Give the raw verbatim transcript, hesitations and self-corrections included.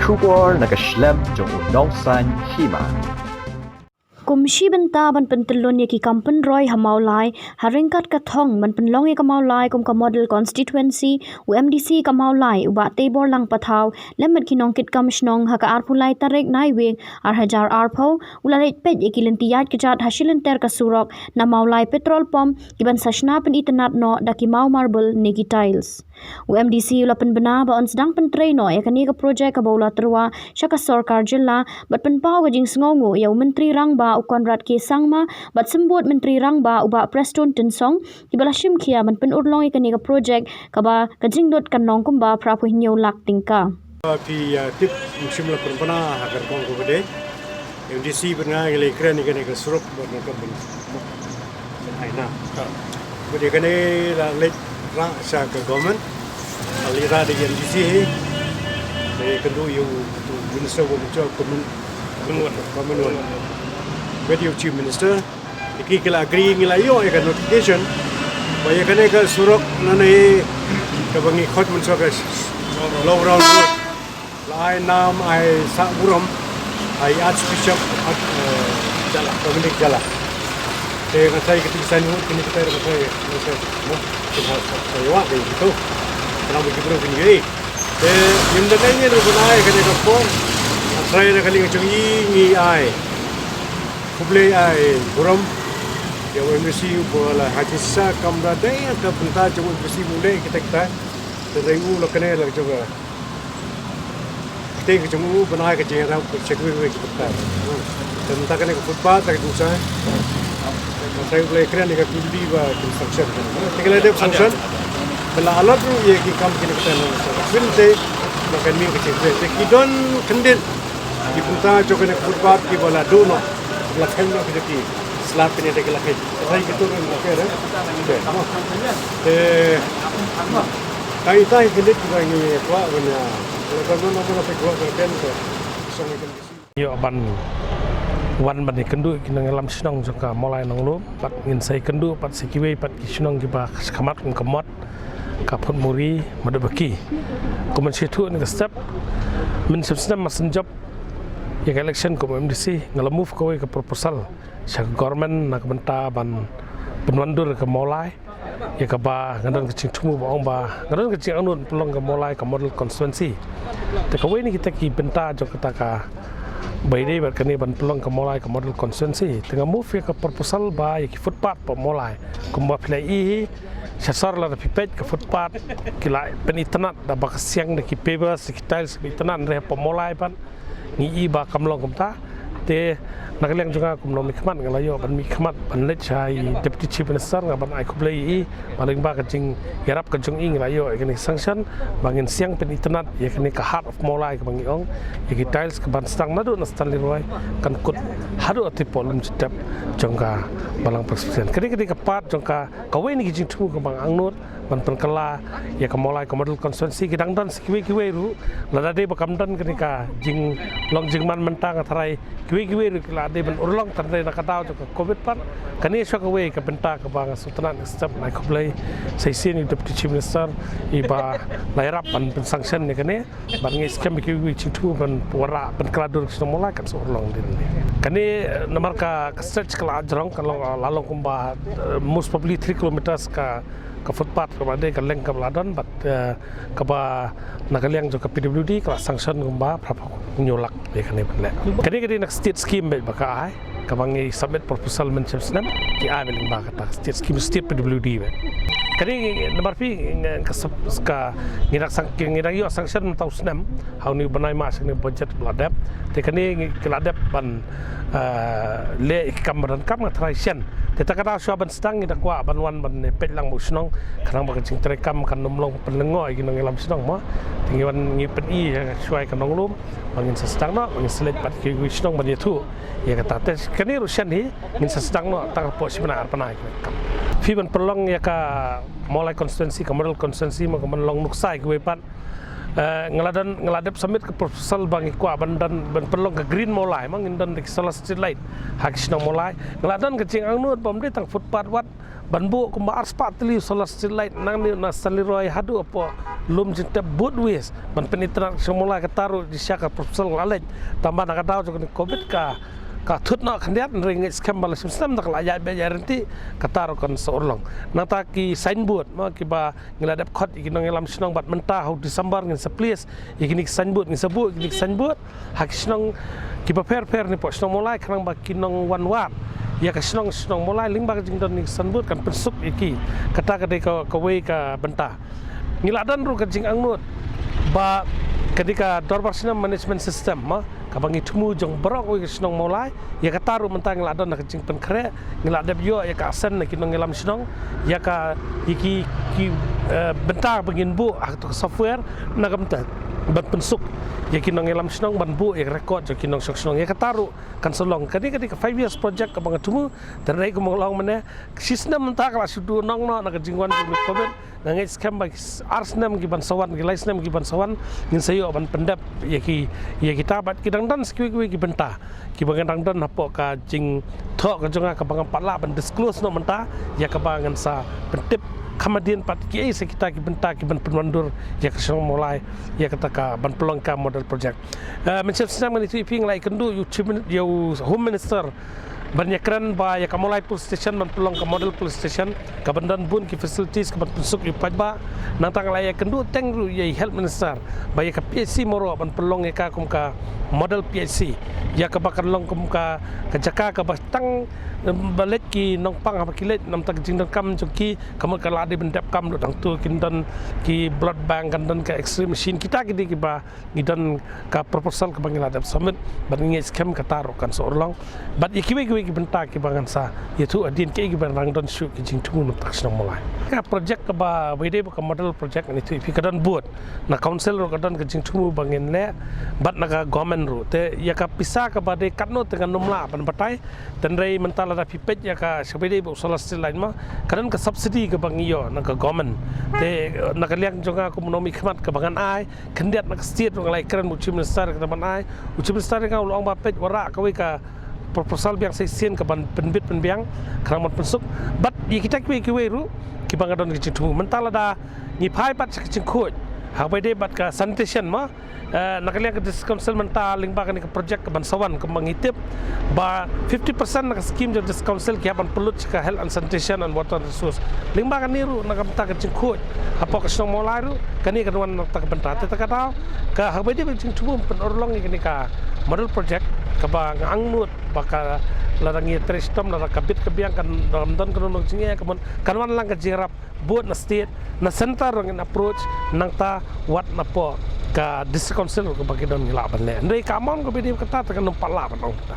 Khubor na ka shlem jong u nongsan hima. Kum shi bynta ban pyntyllun ïa ki kam pynroi ha Mawlai, ha ryngkat ka thong ban pynlong ïa ka Mawlai kum ka model constituency, u M D C ka Mawlai, u Bah Teibor Langpathaw, lem bad ki nongkitkam shnong, ha ka arphew lai tarik Naiwieng, ar hajar arphew, u la leit peit ïa ki lynti ïaid kjat ha shilynter ka surok, na Mawlai petrol pump, kiban sa shna pynitynnad noh da ki maw marble ne ki tiles. U M D C u la pynbna ba un sdang pyntrei noh ïa kane ka projek kaba u la tyrwa sha ka sorkar jylla, bad pynpaw ka jingsngewnguh ïa u Myntri Rangbah u Conrad K Sangma, bad Symbud Myntri Rangbah u Bah Prestone Tynsong, kiba la shim khia ban pynurlong ïa kane ka projek kaba ka jinglut kan long kumba phra phew hynñiew lak tyngka. Phi, uh, tip, ym shym la pynbna ha ka rukom kaba dei. M D C bad nga ngi la kren ïa kane ka surok bad nga ka pyn-, ai na. Bad ïa kane la leit rah sha ka government. La leit rah da M D C hi. Te kynduh ïa u, u minister ba mynta u Commonwealth. Commonwealth. Bad ïa u chief minister. Ïa ki ki la agree, ngi la ïoh ïa ka notification. Ba ïa kane ka surok nangne kaba ngi khot mynshuwa ka Lower Round Road. La ai nam ai sah burom ha i Archbishop, Arch-, eh, Jala, Dominic Jala. Te nga trai kati ki sign wut kini kita nga trai, nga trai, mo, kin ha sa, sa yawa dei gitu. Kenapa kita kin yei? Te ym da kai ni rupa ai kani ka por. Nga trai na kali nga chung i ngi ai. Khublei ai burom. Ïa u M D C u ba la ha ki sa kam da dei ka bynta jong u M D C u leh kita kita. Te dei u la kane la jong ka. Te ka jong u ban ai ka jingïarap ka check wei wei ki bynta. Te mynta kane ka footpath ka jong sa. Ka trai u la kren ïa ka P W D ba construction. Te ka la dep sanction. Ba la allot ruh ïa ki kam kine ki tan. Fin te ba kan mih ka check wei. Te ki don kyndit ki bynta jong kane ka footpath kiba la duh noh. La khein noh ki jong ki. Slab kine te ki la khein. Ka trai ki tur ka khein. Te tai tai kyndit kiba ngi kwah ban ïa. Ïoh ban wan ban ïakynduh ki nongïalam shnong jong ka Mawlai Nonglum, bad ngin sa ïakynduh bad sa kiwei pat ki shnong kiba khmat kum ka Mot, ka Phutmuri, Madubaki. Kum ban shu ïathuh na ka step, mynshem snem mar shen jop ïa ka election kum M D C, nga la move kawei ka proposal sha ka government na ka bynta ban pynwandur ka Mawlai. Ïa kaba nga don ka jingthmu ba ong ba nga don ka jingangnud pynlong ka Mawlai ka model constituency. Te kawei na kita ki bynta jong kata kaba ïadei bad kane ban pynlong ka Mawlai ka model constituency. Te nga move ïa ka proposal ba ïa ki footpath ba Mawlai. Kumba phi la ïohi sha sor lada phi peit ka footpath ki la pynitynnad da ba ka siang da ki pavers da ki tiles pynitynnad re ha Mawlai ban. Ngi i ba kam long kumta. Te na ka liang jong nga kum nongmihkhmat nga la ïoh ban mihkhmat ban leit sha i Deputy Chief Minister nga ban ai khublei i ba lyngba ka jingïarap ka jong i nga la ïoh ïa kane ka sanction ba ngin siang pynitynnad ïa kane ka Heart of Mawlai kaba ngi ong ïa ki tiles kaban sdang naduh na Stanley Roy kan kut haduh ha Tipoh Lum Jitep jong ka Balang Presbyterian. Kane ka dei ka part jong ka kawei na ki jingthmu kaba nga angnud ban pynkylla ïa ka Mawlai ka model constituency. Ki dang don sa kiwei kiwei ruh lada dei ba kam don kane ka jinglong jingman mynta nga tharai kiwei kiwei ruh ki la dei ban urlong tang dei na ka daw jong ka covid pat. Kane shuwa kawei ka bynta kaba nga sngewtynnad nga step, nga ai khublei sa shisien ïa u Deputy Chief Minister iba la ïarap ban pynsanction ïa kane. Bad ngi skhem ba kiwei ki jingthmu ban wanrah ban kylla dur ka shnong Mawlai kan sa urlong dien. Kane, eh, namar ka, ka stretch ka la jrong ka long, la long kumba, eh, most probably three kilometers ka, ka footpath kaba dei ka length kaba la don bad, eh, kaba na ka liang jong ka P W D ka la sanction kumba phra phew hynñiew lak ïa kane ban leh. Kane ka dei na ka state scheme bad ba ka ai. Kaba ngi submit proposal mynshem snem ki ai beit lyngba kata ka state scheme, state P W D beit. Kane ngi, namar phi ngi, ka sep-, ka ngi dang sang-, ngi dang ïoh sanction mynta u snem ha une u bnai March kane budget ba la dep. Te kane ngi, ki la dep ban, eh, leh ïa ki kam ba donkam nga tharai shen. Te ta ka daw shuwa ban sdang ngi da kwah ban wan ban peit lang bad u shnong khnang ba ka jingtrei kam kan ym long pynlyngngoh ïa ki nongïalam shnong mo. Te ngi wan ngi pyni shuwa ïa ka Nonglum. Ba ngin sa sdang noh, ba ngin sa leit pat kiwei shnong ban ïathuh ïa kata. Te kane ruh shen hi ngin sa sdang noh tang hapoh shi bnai ar bnai. Phi ban pynlong ïa ka Mawlai constituency, ka model constituency, ma ka ban long nuksa ïa kiwei pat. Eh, nga la don, nga la dep submit ka proposal ba ngi kwah ban don, ban pynlong ka Green Mawlai, ma ngin don da ki solar street light ha ki shnong Mawlai. Nga la don ka jingangnud ba ym dei tang footpath wat, ban buh kumba arspah tylli solar street light nangne na Stanley Roy haduh hapoh lum jingtep Bud West ban pynitynnad ka shnong Mawlai, kata ruh jingshisha ka proposal ka la leit. Tangba na ka daw jong kane ka covid ka ka thut noh khyndiat, hynrei nga ngeit skhem ba la shim snem da ka la ïaid beit ïaid ryntih, kata ruh kan sa urlong. Nangta ki signboard mo kiba ngi la dep khot ïa ki nongïalam shnong bad mynta ha u December ngin sa place ïa kine ki signboard, ngin sa buh ïa kine ki signboard ha ki shnong kiba pher pher napoh shnong Mawlai khnang ba ki nongwan wad ïa ka shnong shnong Mawlai lyngba ka jingdon ïa ki signboard kan pynsuk ïa ki. Kata ka dei ka, kawei ka bynta. Ngi la don ruh ka jingangnud ba ka dei ka Dorbar Shnong Management System mo kaba ngi thmu jong baroh kawei ka shnong Mawlai. Ïa kata ruh mynta ngi la don ha ka jingpynkhreh, ngi la dep ïoh ïa ka assent na ki nongïalam shnong ïa ka, ïa ki, ki, eh, bynta ba ngin buh ha kato ka software na ka bynta ban pynsuk ïa ki nongïalam shnong ban buh ïa ka record jong ki nongshong shnong. Ïa kata ruh kan sa long. Kane ka dei ka five years project kaba nga thmu. Te hynrei kumba nga la ong mynne, shisnem mynta ka la shu duh nong noh na ka jingwan jong u covid. Nga ngeit skhem ba ki s-, ar snem kiban sa wan, ki lai snem kiban sa wan, ngin sa ïoh ban pyndep ïa ki, ïa kita bad ki dang don sa kiwei kiwei ki bynta kiba ngi dang don hapoh ka jingthoh ka jong nga kaba ngam pat lah ban disclose noh mynta, ïa kaba ngan sa pyntip kham hadien pat kiei sa kita ki bynta kiban pynwandur ïa ka shnong Mawlai ïa kata kaban pynlong ka model project. Eh, mynshem snem ngan ïathuh ïa phi, nga la ïakynduh ïa u Chief Min-, ïa u Home Minister ban ïakren ba ïa ka Mawlai Police Station ban pynlong ka model police station kaban don bun ki facilities kaban pynsuk ïa u paidbah. Nangta nga la ïakynduh teng ruh ïa i Health Minister ba ïa ka P H C Mawroh ban pynlong ïa ka kum ka model P H C, ïa kaba kan long kum ka, ka jaka kaba tang, em, ba leit ki nongpang haba ki leit namar ka jingdonkam jong ki, ka mut ka la dei ban dep kam ruh, dang tu kin don ki blood bank, kan don ka X-ray machine, kita ki dei kiba ngi don ka proposal kaba ngi la dep submit bad ngi ngeit skhem kata ruh kan sa urlong. Bad ïa kiwei kiwei ki bynta kiba ngan sa ïathuh hadien kiei kiba dang don shuh ki jingthmu na ka shnong Mawlai. Ka project kaba wei dei ba ka model project ngan ïathuh ïa phi, ka don bud na council ruh, ka don ka jingthmu ba ngin leh bad na ka government ruh. Te ïa ka pisa kaba dei katno te ngan nym lah ban batai. Te hynrei mynta lada phi peit ïa ka, sha ba dei ba u solar street light mo, ka don ka subsidy kaba ngi ïoh na ka government. Te na ka liang jong nga kum u nongmihkhmat kaba ngan ai khyndiat na ka state ruh, nga la ïakren bad u Chief Minister kata ban ai. U Chief Minister jong nga u la ong ba peit, wanrah kawei ka proposal biang sa shisien kaban pynbit pynbiang khnang ban pynsuk. Bad ïa kita kiwei kiwei ruh kiba nga don ka jingthmu. Mynta lada ngi phai pat sha ka jingkhuid ha kaba dei bad ka sanitation mo, eh, na ka liang ka District Council mynta lyngba kane ka project kaban sa wan, kumba ngi tip ba fifty percent na ka scheme jong District Council ki hap ban pynlut sha ka Health and Sanitation and Water Resource. Lyngba kane ruh na ka bynta ka jingkhuid hapoh ka shnong Mawlai ruh, kane kan wan na kata ka bynta. Te ta ka daw ka ha kaba dei ba ka jingthmu pynurlong ïa kane ka model project kaba nga angnud ba ka, lada ngi trei shitom, lada ka bit ka biang, kan ym don kano kano ka jingeh, ka mon kan wan lang ka jingïarap bud na state, na centre ruh ngin approach, nangta wat napoh ka District Council ruh kaba ki don ngi lah ban leh. Hynrei ka amount kaba dei kata te kan nym pat lah ban ong kata.